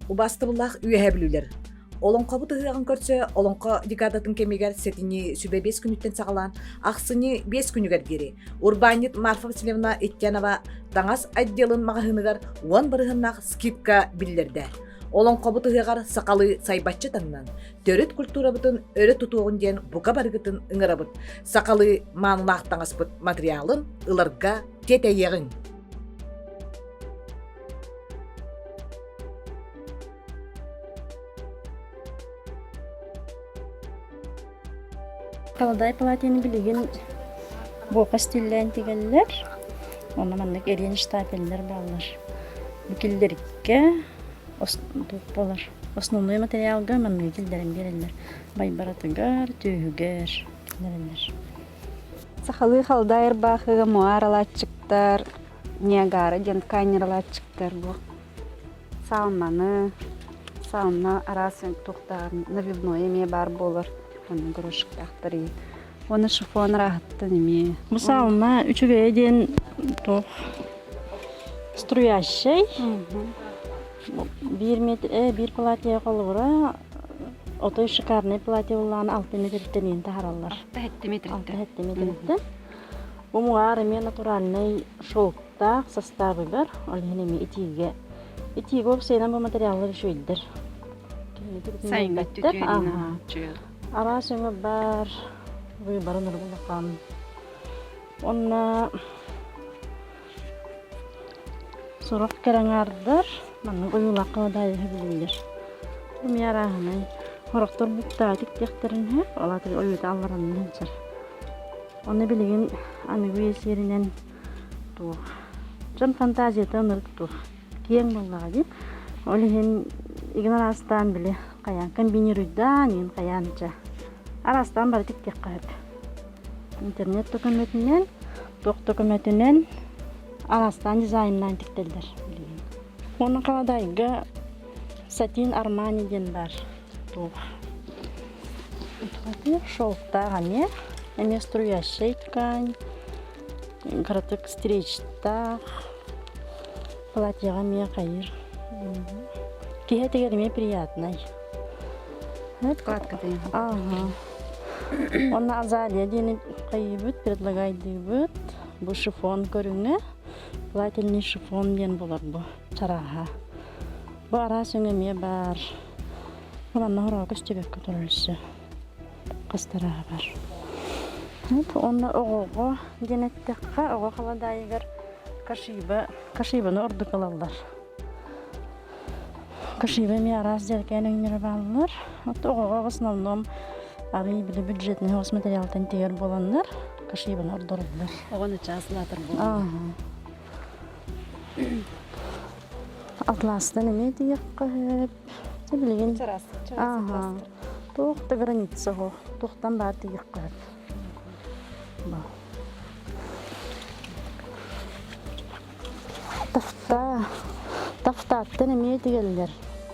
Убаастабыллаах Үөһээ Бүлүүлэр! Олоҥхобут ыһыаҕын көрсө Олоҥхо декадатын кэмигэр сэтинньи сүбэ биэс күнүттэн саҕалаан ахсынньы биэс күнүгэр диэри урбаанньыт Марфа Васильевна Иттянова таҥас отделын маҕаһыыныгар уон бырыһыннаах скидка биллэрдэ. Олоҥхобут ыһыаҕар сахалыы сайбаччы таҥнан, төрүт культурабытын өрө тутуоҕун диэн бука барыгытын ыҥырабыт. Сахалыы маанылаах таҥаспыт материалын ыларга тиэтэйиэҕиҥ! Халадаай платьены билигин буока стиллээн тигэллэр. Онно маннык эриэн штапеллэр бааллар. Бу киллэриккэ буолар. Основной материалга манныгы киллэрэн биэрэллэр. Байбаратыгар, түөһүгэр киллэрэллэр. Сахалыы халдаай ырбаахыга муар алааччыктар, Ниагара диэн тканералааччыктар бу саалманы, саалма араас туохтааҕын набивной эмиэ баар буолар уонна горошектаахтар уонна шифон арааһыттан эмиэ. Бу саалма үчүгэйэ диэн туох струящай биир метр биир платье холобура отой шикарный платье буллаҕына алта метртэн иһин таһараллар. Алта метртэн. Алта метртэн. Умугаар эмиэ натуральнай шелктаах састаабыгар, ол иһин эмиэ итиигэ. Итиигэ уопсайынан бу материаллар үчүгэйдэр. Сайыҥҥы Араас өҥө баар, выборын улахан. Онно сорох кэрэҥаардар маннык ойуулаахха даайыһа билэллэр. Эмиэ арааһынай. Сорохтор буктаатык диэхтэрин сөп, ол аата ойуута алларанан сылдьар. Ону билигин аныгы үйэ сиэринэн туох дьон фантазията ынырык туох киэҥ буоллаҕа дии. Ол иһин игин араастаан били хайаан комбинируйдаан игин хайаан ча араастаан бары тиктиэххэ сөп. Интернет да көмөтүнэн, туох да көмөтүнэн араастаан дизайннаан тиктэллэр билигин. Уонна халадаайга сатин Армани диэн баар туох шелктаах эмиэ эмиэ струящай ткань кыратык стрейчтаах платьеҕа эмиэ хайыр киһи этигэр эмиэ приятнай Складката ага Онно азалия диэни хайыыбыт предлагайдыыбыт бу шифон көрүҥэ плательный шифон диэн буолар бу чарааһа бу араас өҥө эмиэ баар Манна хороҕо көстүбэккэ турар өссө хастарааһа бар. Уонна оҕоҕо диэн эттэххэ, оҕо халадаайыгар кашиба, кашибаны ордук ылаллар. Кашиба эмиэ араас дьэркээн өҥнөрө бааллар. Оҕоҕо в основном арый били бюджетный хос материалтан тигэр буоланнар, кашибаны ордороллор. Оҕону чааслаатар буолаллар. Атластан эмиэ тиийэххэ сөп. Дьэ билигин Чараас, чараас атластар. Туох да граница суох. Туохтан баар тиийиэххэ сөп. Тафта. Тафтааттан эмиэ тигэллэр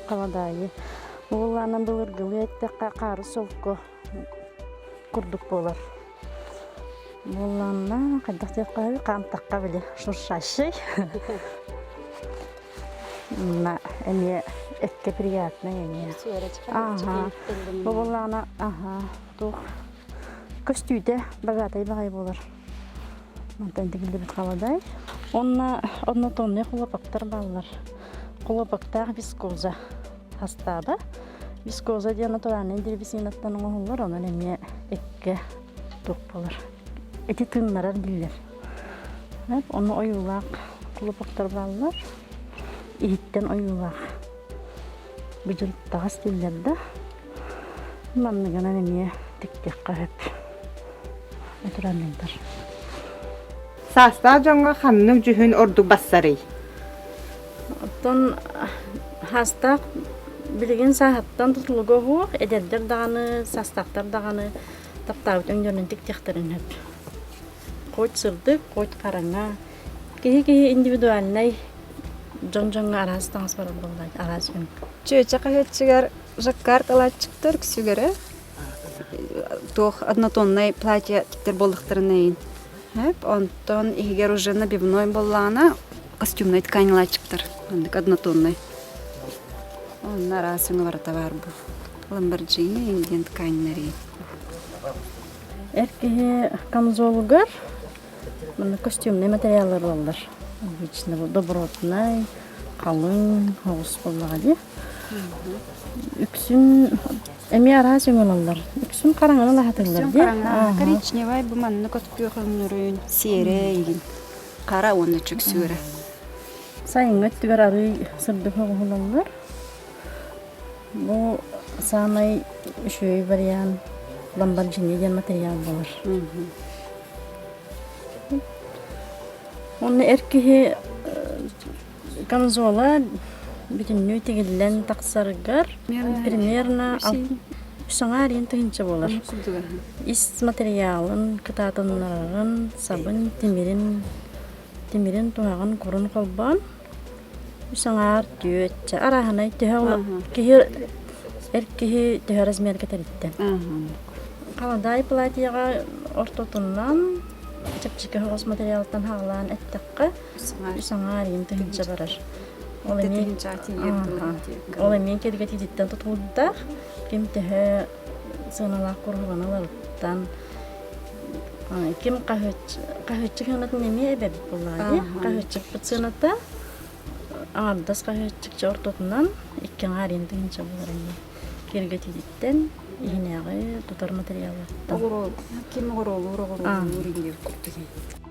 халадаайы. Уоллаанан былыргылыы эттэххэ хаары солко курдук буолар. Буоллаанна хайдах диэххэ хаамтахха били шуршащий. Манна эмиэ эккэ приятнай эмиэ. Ага. Бу буоллаҕына аха туох көстүүтэ богатый баҕайы буолар. Мантан тигиллибит халадай. Онно однотонный хлопоктар бааллар. Хлопоктаах вискоза хастааба. Вискоза диэн натуральный древесинаттан оҥоһуллар, онон эмиэ эккэ туох буолар. Эти тыыннарар дииллэр. Онно ойуулаах хлопоктар бааллар. Иһиттэн ойуулаах быдьырыттаҕас дииллэр да. Манныгынан эмиэ тиктиэххэ сөп. Натуральныйдар. Саастаах дьоҥҥо ханнык дьүһүн ордук бассарый? Оттон хаастаах билигин сааһыттан тутулуга уһуох, эдэрдэр даҕаны, саастаахтар даҕаны таптаабыт өҥдөрүнэн тиктиэхтэрин сөп. Хоть сырдык, хоть хараҥа. Киһи-киһи индивидуальнай дьон-дьоҥҥо араас таҥас барар буолла, араас өҥ. Чүөчэ хаһыатчыгар жаккард алааччыктар үксүлэрэ туох однотоннай платье тиктэр буоллахтарына иин. Онтон иһигэр уже набивной буоллаҕына костюмнай ткань алааччыктар маннык однотоннай. Онно араас өҥө барыта баар бу. Ламборджини диэн тканьнары. Эр киһи камзолугар манна костюмнай материаллар буолаллар. Обычно бу добротнай, халыҥ оҕус буоллаҕа дии. Үксүн эмиэ араас өҥө ылаллар. Үксүн хараҥаны лаһатыллар Үксүн дии. хараҥа коричневай бу маннык от күөх өҥнөрүн, сиэрэй игин. Хара уонна чөксүөрэ. Сайыҥҥы өттүгэр арыый сырдык оҕуһулаллар. Бу саамай үчүгэй вариант ламборджини диэн материал буолар. Уонна эр киһи камзола бүтүннүү тигиллэн тахсарыгар примерно саҥа ариын тыһыынча буолар. Ис материалын кытаатыннарарын, сабын, тимирин, тимирин туһаҕын курун холбоон үс аҥаар түөт арааһынай төһө киһи эр киһи төһө размерга тэриттэн. Халадаай платьеҕа ортотунан чэпчэки соҕус материалтан хаалаан эттэххэ үс аҥаар иин тыһыынча барар. Ол эмиэ ол эмиэ киргэтиититтэн тутулуктаах ким төһө сыаналаах куруһубаны ыларыттан ким хаһыаччык сыанатын эмиэ эбэбит буоллаҕа дии. Хаһыаччыкпыт сыаната аҥардас хаһыаччык ортотунан икки аҥаар иин тыһыынча буолар эмиэ. Киргэтиититтэн иһинээҕи тутар материаллартан. Оҕуруол ким оҕуруолуур оҕуруолуур иҥиир курдук.